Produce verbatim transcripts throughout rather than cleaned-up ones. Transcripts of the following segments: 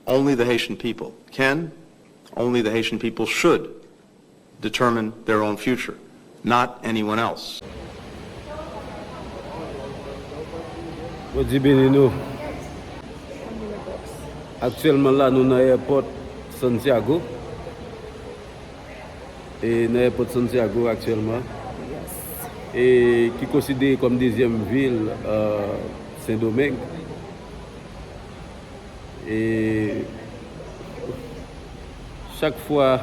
Only the Haitian people can, only the Haitian people should determine their own future, not anyone else. Bondye beni nou. Aktyèlman la, nou nan èpòt Santiago. E nan èpòt Santiago aktyèlman. E ki konsidere kòm dezyèm vil, euh, Sendomeng. E chak fwa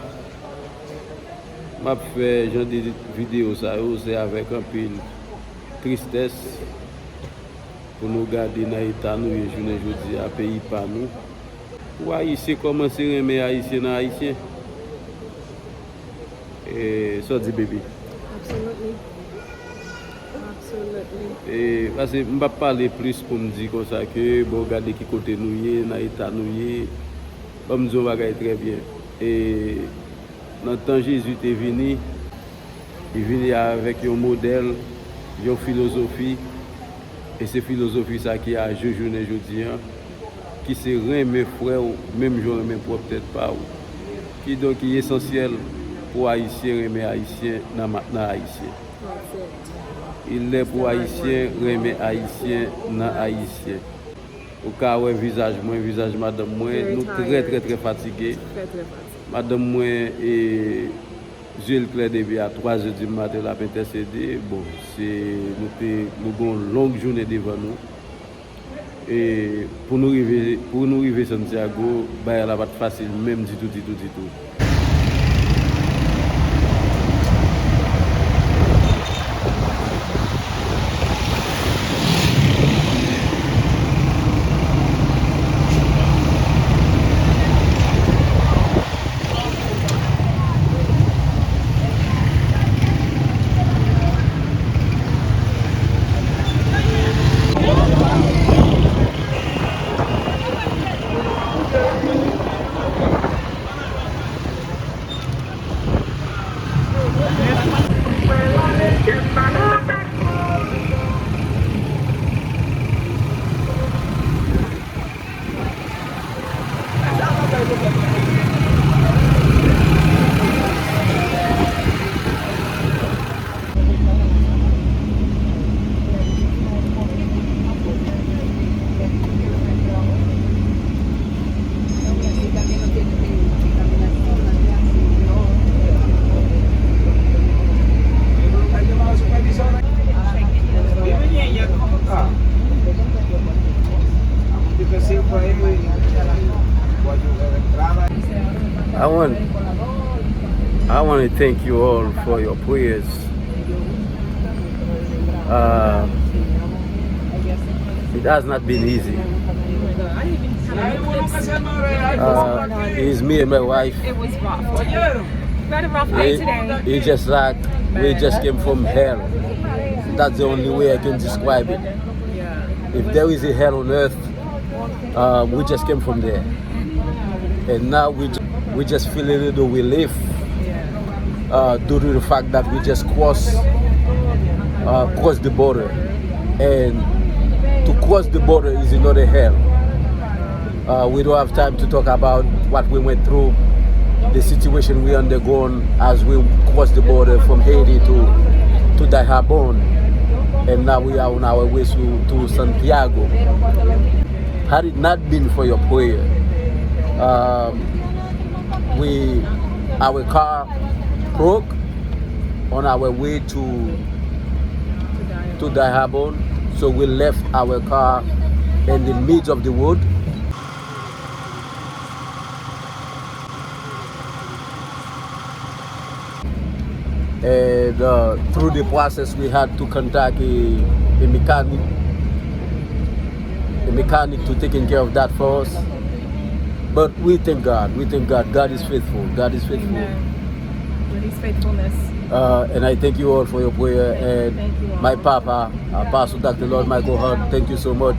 m ap fè jan de videyo sa yo, se avèk anpil tristès pou nou gade nan eta nou ye jounen jodi a, peyi pa nou. Pou Ayisyen kòmanse renmen Ayisyen nan Ayisyen. E, sa w di, baby? Absolutely. Absolutely. E, paske m p ap pale plis pou m di konsa ke, bon, gade ki kote nou ye, nan eta nou ye. Ban m di yon bagay trè byen. E, nan tan Jezi te vini, li vini avèk yon modèl, yon filozofi, e se filozofi sa ki ajoute jounen jodi a, ki se renmen frè w menm jan w renmen pwòp tèt pa w. Kidonk, li esansyèl pou Ayisyen renmen Ayisyen nan ma-, nan Ayisyen. Li lè pou Ayisyen renmen Ayisyen nan Ayisyen. Ou ka wè vizaj mwen, vizaj madanm mwen, nou trè, trè, trè fatige. Madanm mwen, e, zye l klè depi a twa zè di maten, l ap entèsede. Bon, se, nou te, nou gen yon long jounen devan nou. E pou nou rive, pou nou rive Santiago, bagay la pa t fasil menm ditou, ditou, ditou. I want, I want to thank you all for your prayers. Uh, it has not been easy. Uh, it is me and my wife. It was rough. We had a rough night today. It just like we just came from hell. That's the only way I can describe it. If there is a hell on earth, uh, we just came from there. And now we, ju- we just feel a little relief, uh, due to the fact that we just cross, uh, cross the border. And to cross the border is another hell. Uh, we don't have time to talk about what we went through, the situation we undergone as we crossed the border from Haiti to, to Dajabon. And now we are on our way to, to Santiago. Had it not been for your prayer, um, we, our car broke on our way to, to Dajabon. So we left our car in the midst of the road. And, uh, through the process, we had to contact a, a mechanic, a mechanic to taking care of that for us. But we thank God. We thank God. God is faithful. God is faithful. Amen. For his faithfulness. Uh, and I thank you all for your prayer. And my papa, Apostle Doctor Lord Michael Hart, thank you so much.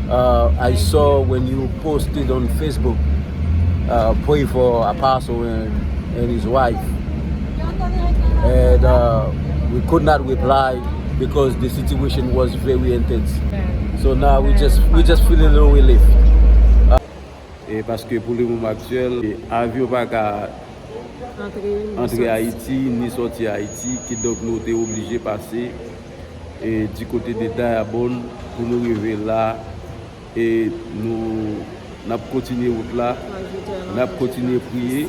Uh, I saw when you posted on Facebook, uh, pray for Apostle and, and his wife. And, uh, we could not reply because the situation was very intense. So now we just, we just feel a little relief. Uh, E paske pou le moman aktyèl, e, avyon pa ka Antre, antre Ayiti, ni sòti Ayiti, kidonk nou te oblije pase e di kote de Dayabon pou nou rive la. E nou n ap kontinye wout la, n ap kontinye priye.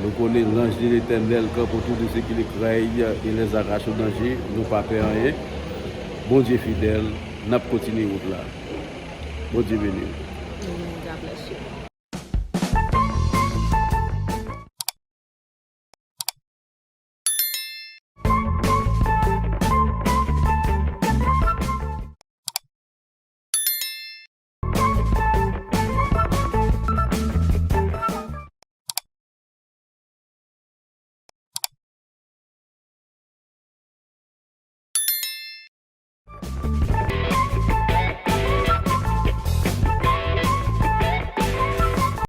Nou konnen l'ange de l'Éternel campe autour de ceux qui le craignent et les arrache au danger. Nou pa pè anyen. Bondye fidèl, n ap kontinye wout la. Bondye beni w. Amen. God bless you.